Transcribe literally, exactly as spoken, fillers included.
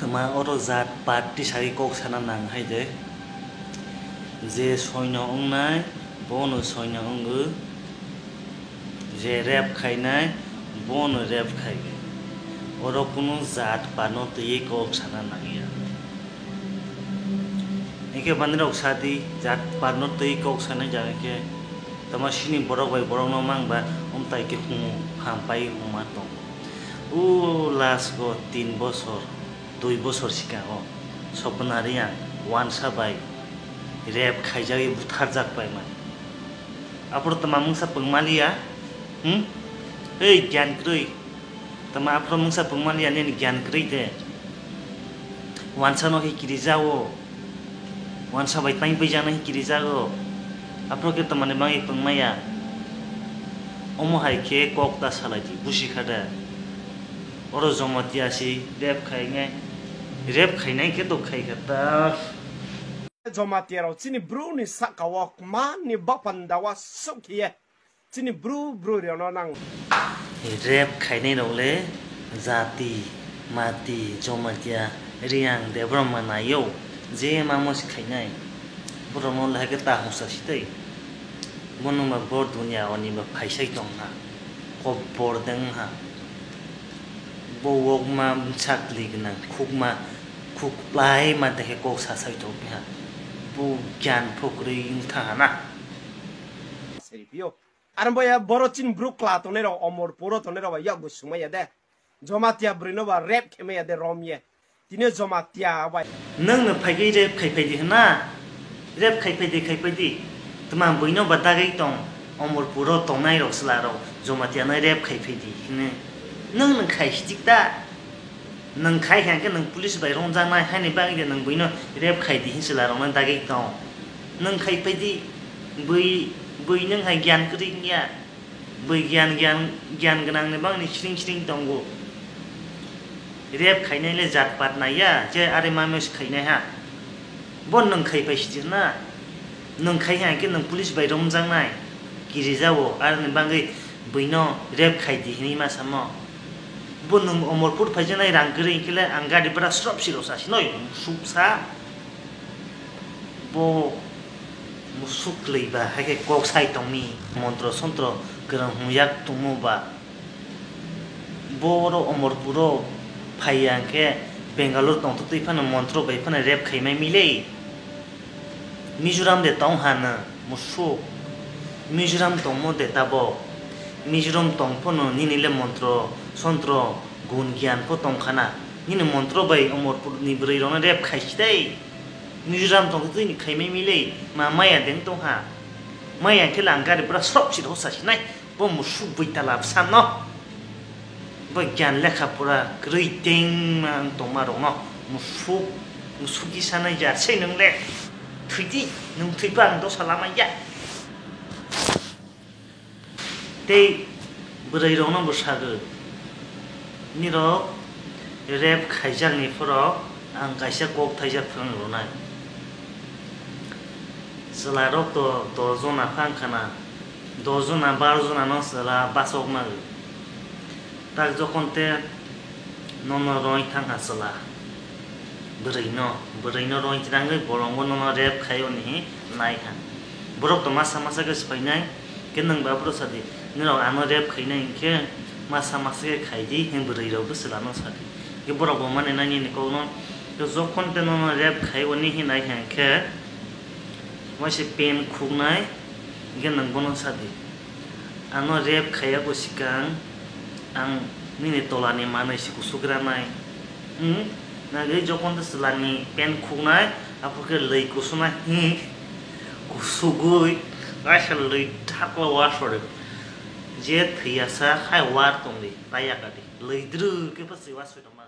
Tma oro jat pat tisagwi kok sana nang hai de. Je soino wngnai, bono soino wngo. Je rep khainai, bono rep khaiwi. Oro kunu jat patno twiwi kok sana nangya. Hingke bani rok sadi jat patno twiwi kok sanai jaga khe tama sini borok bai borokno mang ba omtai khe humo hampai huma tong. O last go tin bosor, dui bosor sikang o Sopna Reang wansa bai rep khaijagwi butharjak paimani. Aphuru tama mungsa pwngmaliya? Hmm? Ei gyan kwrwi. Tama aphuru mungsa pwngmaliya nini gyan kwrwi de. Wansa no hi kirijago. Wansa bai tang paijaknai hi kirijago. Aphuru khe tama ni bagwi pwngmaya. Omo hai khe kok ta salai di, busi kha de. Oro Jamatia si rep khainai. Rep khainai khe to khai kha ta. Jamatia rok chini bru ni saka o kma ni bapanda o sok ye. Chini bru bru riono nang. Rep khainai rok le jati, mati, Jamatia, Reang, Debbarma naio, je mamo se khainai. Borok no lahai khe ta hongsa sitei. Bono ba bor dunia oni ba phaisai tong ha. Kok bor deng ha. Bo wok ma bwsa kli gwnang, khuk ma, khuk plai ma dekhe kok sasai tong ha. Bo gyan phukrwi wng tha ha na. Seri pio. Aro boya boro chini bru kla tongnai rok, omor puro tongnai rok ba yakbo sumaya de. Jamatia bwrwi no ba rep khemaya de rom ye. Tini Jamatia bai. Nwng no phaigwi rep khai phaidi hwnna? Rep khai phaidi, khai phaidi. Tma bwino ba dagwi tong, omor puro tongnai rok chwla rok Jamatia no rep khai phaidi hwnwi. Nwng no khai sidik ta? Nwng khai hwnkhe nwng police bai romjaknai, haini bagwi de nwng buino rep khai di hinwi chwla rokno dagwi tong. Nwng khai phaidi, bui, bui nwng hai gyan kwrwi wngya. Bui gyan, gyan, gyan gwnangni bagwi sring sring tongo. Rep khainai le jat pat naiya, je are mame se khainai ha. Bo nwng khai pai sidi na? Nwng khai hwnkhe nwng police bai romjaknai, kirijao, aroni bagwi buino rep khai di hinwi ma samo. Bo nwng Omorpur phaijaknai rang kwrwi hwnkhe le ang gari bwra srop siro sa sinoi, musuk sa. Bo musuk kwlwi ba, hai khe kok sai tongmi, montro sontro kwrwng hwnyak tongmo ba. Bo oro Omorpuro phaiya hwnkhe Bangalore tongthok twi phano montro bai phano rep khaimai milei. Mizoram de tong hano musuk. Mizoram tongmo de tabok. Mizoram tong phano nini le montro sontro gun gyan pho tong khana. Nini montro bai Omorpur ni bwrwi rokno rep khai si tei. Mizoram tongthok twi ni khaimai milei. Ma maya deng tong ha. Maya khe lang gari bwra srop siro sa sinai. Bo musuk bui tala bwsano. Bo gyan lekha pura kwrwi tengma wng tongma rokno musuk, musuk kisa nai ya se nwng le thwidi, nwng thwipa ang dosa lama ya. Tei bwrwi rokno bo sagwi, nirok rep khaijak ni phoro ang kaisa kok thaijak phwrwng rwnai. Chwla rok to dos jona phang khana. Dos jona, baro jona no chwla bachok nai. Tak jokhon te nono roi thang ha chwla. Bwrwi no, bwrwi no roi thrangwi bolongo nono rep khai oni nai kha. Borok to masa masa khe swphainai, khe nwng ba phuru sadi, nirok ano rep khainai hinkhe masa masa khe khai di, hin bwrwi rok bw chwla no sadi. Khe borok bo mani nai nini kok no, khe jokhon te nono rep khai oni hin nai kha hinkhe, waisa pen khuknai, hinkhe nwng bono sadi. Ano rep khaiya bo swkang, ang nini tolani manwi se kusugra nai. Hmm? Nagwi jokhon to chwlani pen khuknai, aphuru khe lwi kusuna hi kusugwi, kaisa lwi thakla wasori. Je thwiyasa khai war tongdi, tayakadi. Lwi dru khe bwswi wasoi tongma.